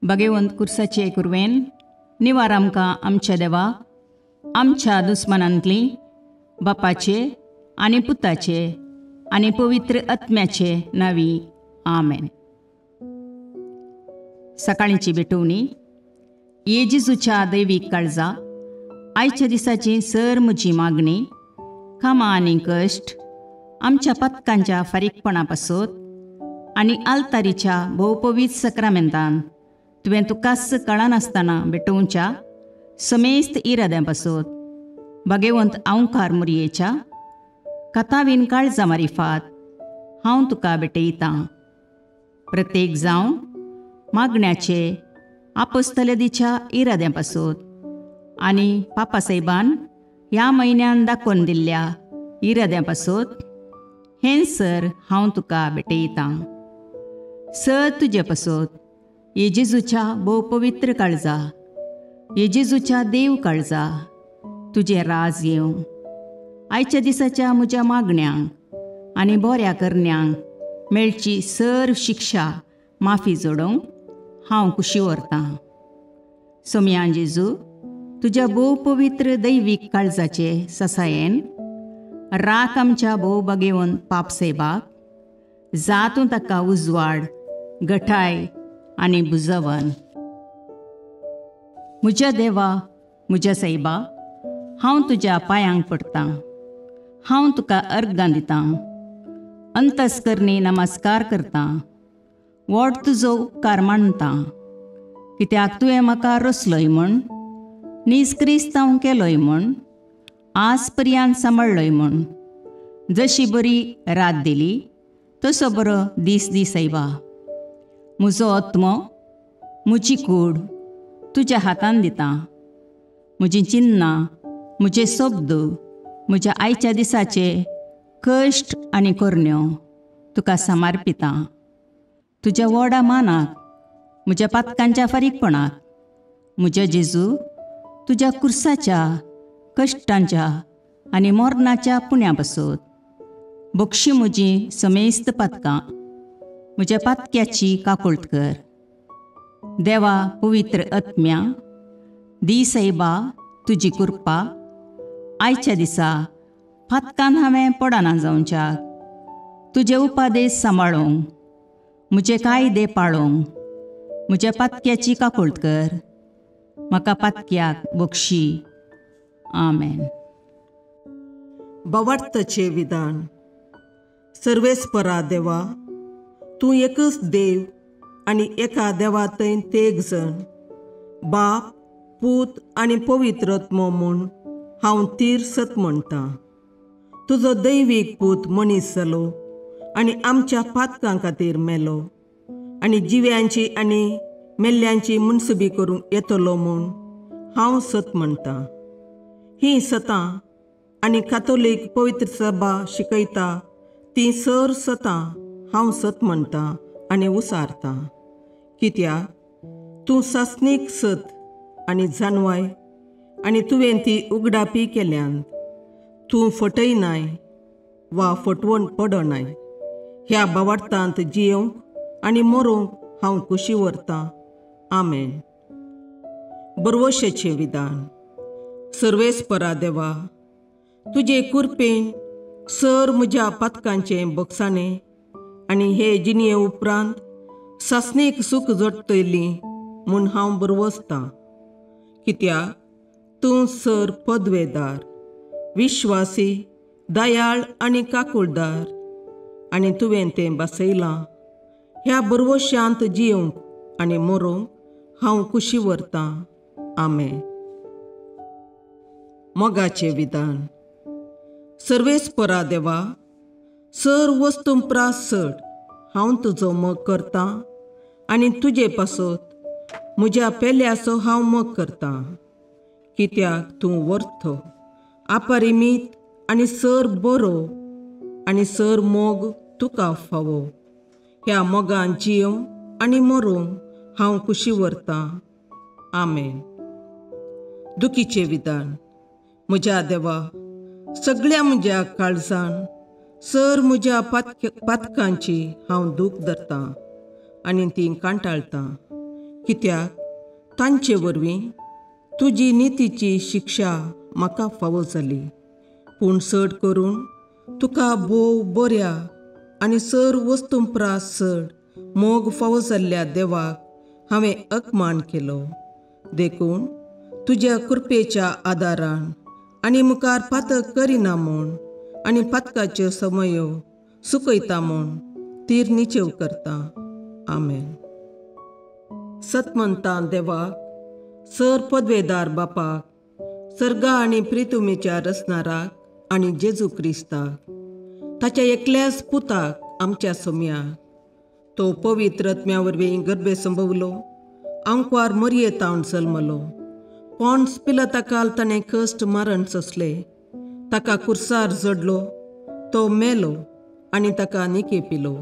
भगेवंत कुर्साचे कुरवेन निवार आमकां आमच्या देवा आमच्या दुस्मनांतली बापाचे आनी पुताचे आनी पवित्र आत्म्याचे नावी आमेन. सकाळींची भेटवणी. ये जेजूच्या दैवीक काळजा, आयच्या दिसाची सर म्हजी मागणी, कामां आनी कश्ट आमच्या पथकांच्या फारीकपणा पासत आनी आल्तारीच्या भोवपवीत सक्रामेंतान तुवें तुकाच कळनासतना भेटोवच्या समेस्त इराद्यां पासत भगेवंत आंवकार मुरयेच्या कथावीन काळजा मारिफात हांव तुका भेटयतां. प्रत्येक जावं मागण्याचे आपोस्तलेदीच्या इराद्यां पासत आनी पापासाहेबान ह्या म्हयन्यान दाखोवन दिल्ल्या इराद्यां पासत हें सर हांव तुका भेटयतां. सर तुजे पासत ये जेजूच्या भोव पवित्र काळजा, ये जेजूच्या देव काळजा, तुजें राज येवं. आयच्या दिसाच्या म्हज्या मागण्यांक आनी बऱ्या करण्यांक मेळची सर शिक्षा माफी जोडोवंक हांव खुशी व्हरतां. सोमयान जेजू तुज्या भोव पवित्र दैवीक काळजाचे ससायेन राख आमच्या भोव बगेवन पापसेबाक जातूं ताका उजवाड गठाय आनी बुजवन. म्हज्या देवा, म्हज्या सायबा, हांव तुज्या पांयांक पडटां, हांव तुका अर्गां दितां, अंतस्करणी नमस्कार करतां, व्हड तुजो उपकार मानतां, कित्याक तुवें म्हाका रचलोय म्हूण, नीज क्रिस्तांव केलोय म्हूण, आज पर्यंत सांबाळ्ळोय म्हूण. जशी बरी रात दिली तसो बरो दीस दी सायबा. म्हजो आत्मो म्हजी कूड तुज्या हातान दितां, म्हजीं चिन्नां, म्हजे शब्द, म्हज्या आयच्या दिसाचे कश्ट आनी करण्यो तुका समर्पितां. तुज्या व्हडा मानाक, म्हज्या पातकांच्या फारीकपणाक, म्हज्या जेजू तुज्या कुर्साच्या कश्टांच्या आनी मरणाच्या पुण्या पासत बक्षी म्हजी समेस्त पातकां, म्हज्या पातक्याची काकुळट कर. देवा पवित्र आत्म्या, दी सायबा तुजी कृपा आयच्या दिसा पातकान हांवें पडना जावच्याक, तुजे उपादेश सांबाळूंक, म्हजे कायदे पाळूंक म्हज्या पातक्याची काकुळट कर. म्हाका पातक्याक बक्षी. आमेन. भावार्थाचें विधान. सर्वेस्परा देवा, तूं एकच देव आनी एका देवा थंय तेग जण, बाप, पूत आनी पवित्र आत्मो म्हूण हांव तीर सत म्हणटां. तुजो दैवीक पूत मनीस जालो आनी आमच्या पातकां खातीर मेलो आनी जिव्यांची आनी मेल्ल्यांची मुनसुबी करूंक येतलो म्हूण हांव सत म्हणटां. हीं सतां आनी कातोलीक पवित्र सभा शिकयता तीं सर सतां हांव सत म्हणटां आनी उसारतां. कित्याक तूं सासणीक सत आनी जानवाय आनी तुवें ती उगडापी केल्यान. तूं फटयनाय वा फटवण पडनाय. ह्या भावार्थांत जियोवंक आनी मरोंक हांव खुशी व्हरतां. आमेन. बरवशेचें विधान. सर्वेस्परा देवा, तुजे कुरपेन सर म्हज्या पातकांचें बक्षाणें आनी हे जिणये उपरांत सासणीक सूख जोडटली म्हूण हांव बरवसतां. कित्याक तूं सर पदवेदार, विश्वासी, दयाळ आनी काकुळदार आनी तुवें तें बसयलां. ह्या बरवशांत जियोवंक आनी मरोंक हांव खुशी व्हरतां. आमेन. मोगाचें विधान. सर्वेस्परा देवा, सर वस्तूं प्रास चड हांव तुजो मोग करतां आनी तुजे पासत म्हज्या पेल्याचो हांव मोग करतां. कित्याक तूं वर्थ, अपरिमीत आनी सर बरो आनी सर मोग तुका फावो. ह्या मोगान जियोवंक आनी मरोंक हांव खुशी व्हरतां. आमेन. दुखीचें विधान. म्हज्या देवा, सगळ्या म्हज्या काळजान सर म्हज्या पातकांची हांव दूख धरतां आनी ती कांटाळटां. कित्याक तांचे वरवीं तुजी नितीची शिक्षा म्हाका फावो जाली. पूण चड करून तुका भोव बऱ्या आनी सर वस्तूं प्रास चड मोग फावो जाल्ल्या देवाक हांवें अपमान केलो. देखून तुज्या कृपेच्या आदारान आनी मुखार पातक करिना म्हूण आनी पातकाच्यो समयो सुकयता म्हूण तीर निचेव करता. आमेन. सतमंतां देवाक, सर पदवेदार बापाक, सर्गा आनी प्रितुमेच्या रचणाराक आनी जेजू क्रिस्ताक, ताच्या एकल्याच पुताक आमच्या सोम्याक, तो पवित्र आत्म्या वरवीं गर्भे संभवलो, आंकवार मरये तावन जल्मलो, पॉन्स पिलाता ताणें कश्ट मारण सोंसले, ताका कुर्सार जडलो, तो मेलो आनी ताका निके पिलो,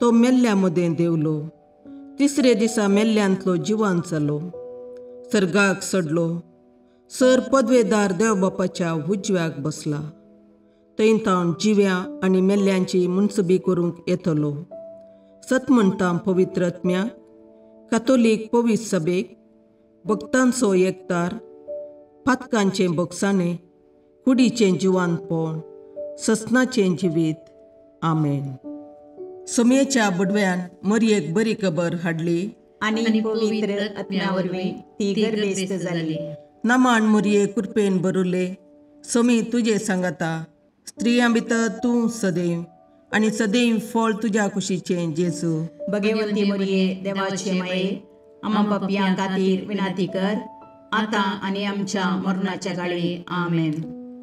तो मेल्ल्या मदें देवलो, तिसरे दिसा मेल्ल्यांतलो जिवान जालो, सर्गाक सडलो, सर पदवेदार देव बापाच्या उजव्याक बसला, थंय तावन जिव्या आनी मेल्ल्यांची मुनसबी करूंक येतलो. सत म्हणटा पवित्र आत्म्याक, कातोलीक पवित्र सभेक, भक्तांचो एकतार, पातकांचें बोगसाणें, कुडीचें जिवानपण, ससनाचें जिवीत. आमेन. सोमयेच्या बडव्यान मरयेक बरी खबर हाडली आनी पवित्र आत्म्या वरवीं ती गर्भेस्त जाली. नमान मरये कृपेन भरुले, सोमी तुजे सांगाता, स्त्रियां भितर तूं सदैव आनी सदैव फळ तुज्या कुशीचें जेजू. भगवंती मरये देवाचे माये, आमा पापयां खातीर विनंती कर, आतां आनी आमच्या मरणाच्या काळी. आमेन.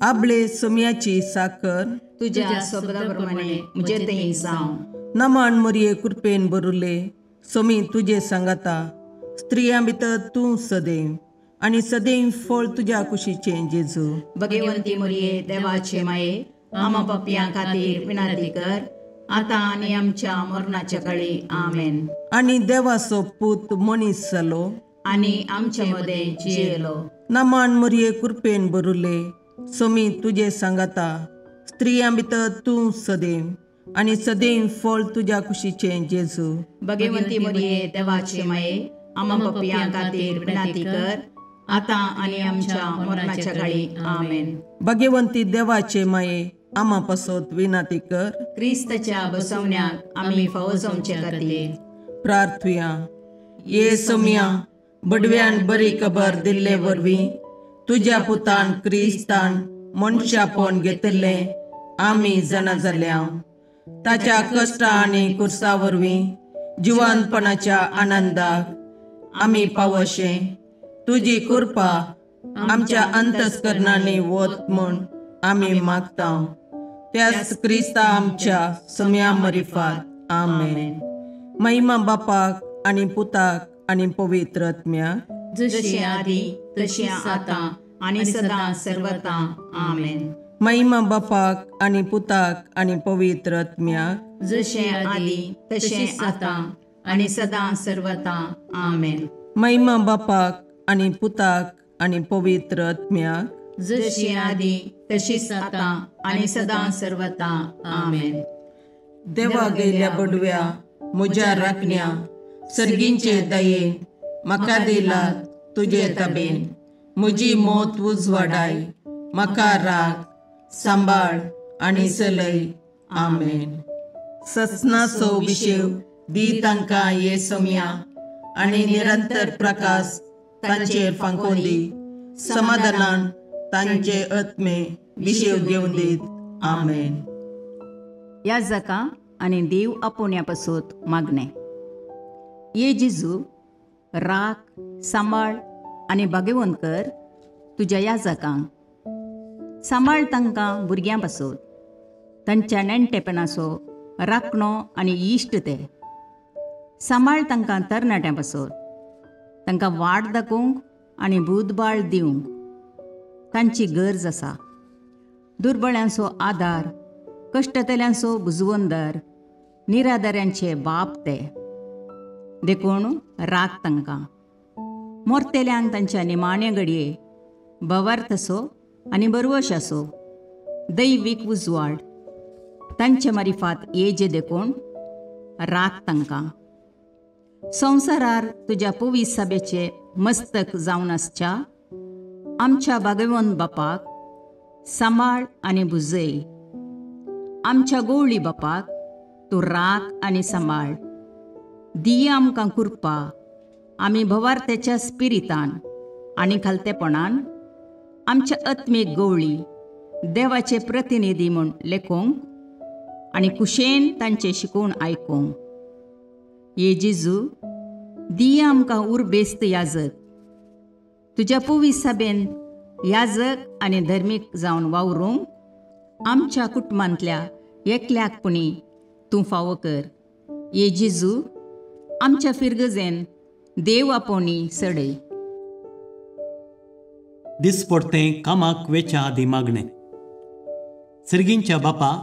आबळे सोमयाची साकर तुज्या शब्दा प्रमाणे म्हजे थंय जावं. नमान मरये कृपेन भरुले, सोमी तुजे सांगाता, स्त्रियां भितर तूं सदैव आनी सदैव फळ तुज्या कुशीचें जेजू. भगवंती मरये देवाचे माये, आमा पापयां खातीर विनंती कर, आतां आनी आमच्या मरणाच्या काळी. आमेन. आनी देवाचो पूत मनीस जालो आनी आमचे मदें जियेलो. नमान मरये कृपेन भरुले, सोमी तुजे सांगाता, स्त्रियां भितर तूं सदैव आनी सदैव फळ तुज्या कुशीचें जेजू. भगवंती मरये देवाचे माये, आमा पापयां खातीर विनंती कर, आतां आनी आमच्या मरणाच्या काळी. आमेन. भगवंती देवाचे माये, आमा पासत विनंती कर, क्रिस्ताच्या बसवण्याक आमी फावो जावचे खातीर. प्रार्थुया. ये सोमया, बडव्यान बरी खबर दिल्ले वरवीं तुज्या पुतान क्रिस्तान मनशापण घेतिल्लें आमी जाणा जाल्या. ताच्या कश्टा आनी कुर्सा वरवीं जिवानपणाच्या आनंदाक आमी पावशे तुजी कृपा आमच्या अंतस्करणांनी वत म्हूण आमी मागता. त्याच क्रिस्ता आमच्या सम्या मरिफात. आमेन. महिमा बापाक आनी पुताक आनी पवित्र आत्म्याक, जशी आदी तशी आतां आनी सदां सर्वता. आमेन. महिमा बापाक आनी पुताक आनी पवित्र आत्म्याक, जशें आदी तशें आतां आनी सदां सर्वता. आमेन. महिमा बापाक आनी पुताक आनी पवित्र आत्म्याक, जशी आदी तशीच आतां आनी सदां सर्वता. आमेन. देवा गेल्या बडव्या म्हज्या राखण्या, सर्गींचे दयेन म्हाका दिला तुजे तबेन, म्हजी मोत उजवाडाय, म्हाका राख सांबाळ आनी चलय. आमेन. ससनाचो विशेव दी तांकां ये सोमया आनी निरंतर प्रकाश तांचेर फांकोवन दी, समाधानान तांचे आत्मे विशेव घेवन दीत. आमेन. ह्या जाका आनी देव आपोवण्या पासत मागणें. ये जेजू, राख सांबाळ आनी भाग्यवंत कर तुज्या ह्या जाकांक. सांबाळ तांकां भुरग्यां पासत, तांच्या नेणटेपणाचो राखणो आनी इश्ट ते. सांबाळ तांकां तरणाट्यां पासत, तांकां वाट दाखोवंक आनी बुदबाळ दिवंक तांची गरज आसा. दुर्बळ्यांचो आदार, कश्टतल्यांचो बुजवंदर, निराधाऱ्यांचे बाप ते. देखून राख तांकां. मोरतेल्यांक तांच्या निमाण्या घडये भवार्थ असो आनी बरवश असो दैवीक उजवाड तांचे मारिफात येजे. देखून राख तांकां. संवसारार तुज्या पवित्र सभेचे मस्तक जावन आसच्या आमच्या भागेवंत बापाक सांबाळ आनी भुजय. आमच्या गोवळी बापाक तूं राख आनी सांबाळ. दिया आमकां कृपा आमी भवार्थ्याच्या स्पिरितान आनी खालतेपणान आमच्या आत्मीक गोवळी देवाचे प्रतिनिधी म्हूण लेखूंक आनी कुशेन तांचें शिकोवन आयकूंक. ये जेजू, दिया आमकां उर्बेस्त याजक, तुज्या पवित्र सभेन याजक आनी धर्मीक जावन वावरूंक आमच्या कुटुंबांतल्या एकल्याक पुणी तूं फावो कर. ये जेजू, आमच्या फिरगजेन देव आपोवणी सडय. दिसपडतें कामाक वेच्या आदी मागणें. सर्गींच्या बापा,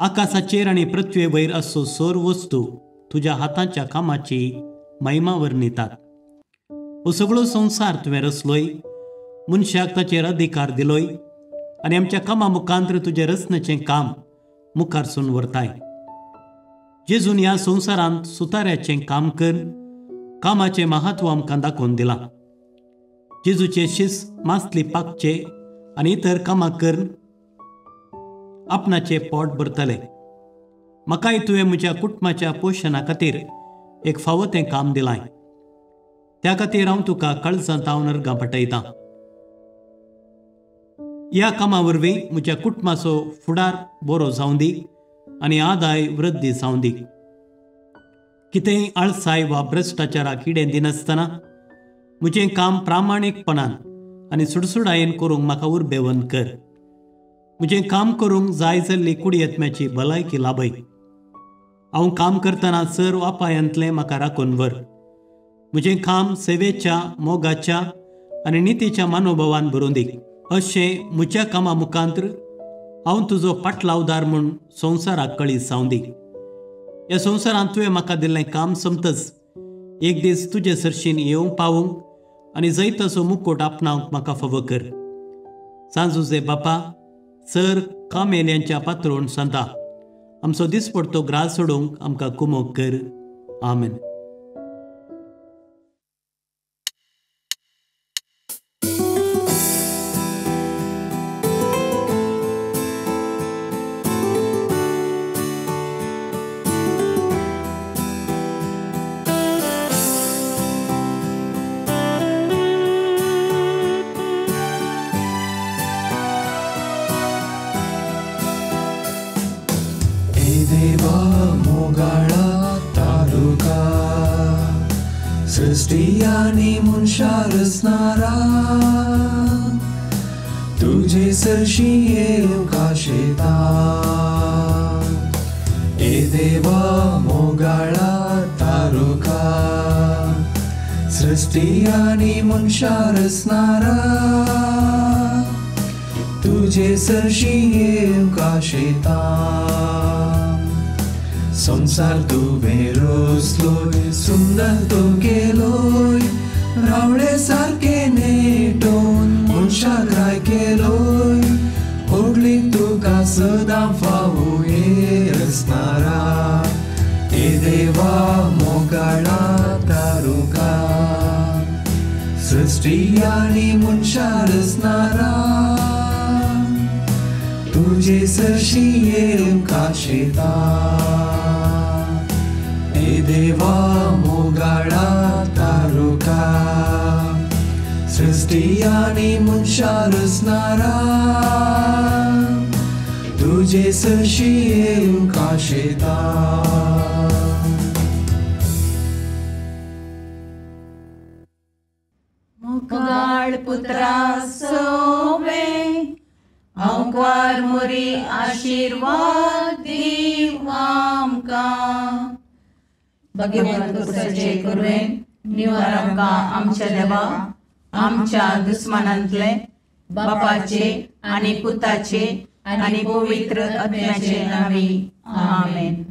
आकाशाचेर आनी पृथ्वे वयर असो सोर वस्तू तुज्या हाताच्या कामाची महिमा वर्णितात. हो सगळो संवसार तुवें रचलोय, मनशाक ताचेर अधिकार दिलोय आनी आमच्या कामा मुखांतर तुजें रचनेचें काम मुखारसून व्हरताय. जेजून ह्या संवसारांत सुताऱ्याचें काम कर कामाचें महत्व आमकां दाखोवन दिलां. जेजूचे शिस मासली पाकचे आनी इतर कामां करून आपणाचें पोट भरतले. म्हाकाय तुवें म्हज्या कुटुंबाच्या पोशणा खातीर एक फावो तें काम दिलां, त्या खातीर हांव तुका काळजांत हांव अर्गां पटयतां. ह्या कामा वरवीं म्हज्या कुटुंबाचो फुडार बरो जावं दी आनी आदाय वृद्धी जावं दी. कितेंय आळसाय वा भ्रश्टाचाराक किडें दिनासतना म्हजें काम प्रामाणीकपणान आनी सुडसुडायेन करूंक म्हाका उर्बेवंत कर. म्हजें काम करूंक जाय जाल्ली कुडयेत्म्याची भलायकी लाभय. हांव काम करतना सर्व अपायांतलें म्हाका राखून व्हर. म्हजें काम सेवेच्या, मोगाच्या आनी नितीच्या मनोभावान भरून दी. अशें म्हज्या कामा मुखांतर हांव तुजो पाटलावदार म्हूण संवसाराक कळीत जावं दी. ह्या संवसारांत तुवें म्हाका दिल्लें काम सोंपतच एक दीस तुजे सरशीन येवंक पावूंक आनी जैताचो मुकोट आपणावंक म्हाका फावो कर. सांजुजे बापा, सर कामेल्यांच्या पात्रोन सांता, आमचो दिसपडतो ग्रास सोडूंक आमकां कुमोक कर. आमेन. सृष्टी मनशा रचणारा तुझे सरशी येवंक आशेता. ए देवा मोगाळा तारुका, सृष्टी आनी मनशा रचणारा तुझे सरशी येवंक आशेता. संसार तुवें रचलोय, सुंदर तो केलोय, रावळे सारके नेटोवन मनशाक राय केलोय. होडली तुका सदां फावो हे रचणारा, हे देवा मोगाळा तारुका, सृष्टी आनी मनशा रचणारा तुझे सरशी येवंक आशेता. हे देवा मोगाळा तारुका, सृष्टी आनी मनशा रचणारा तुझे सरशी येवंक आशेता. मोगाळ पुत्रा सोवे हांवकार मोरी आशिर्वाद दीव आमकां. भगवंत कुसाचे कुरवेन निवार आमकां आमच्या देवा, आमच्या दुस्मानांतले बापाचे आनी पुताचे आनी पवित्र आत्म्याचे नांवी. आमेन.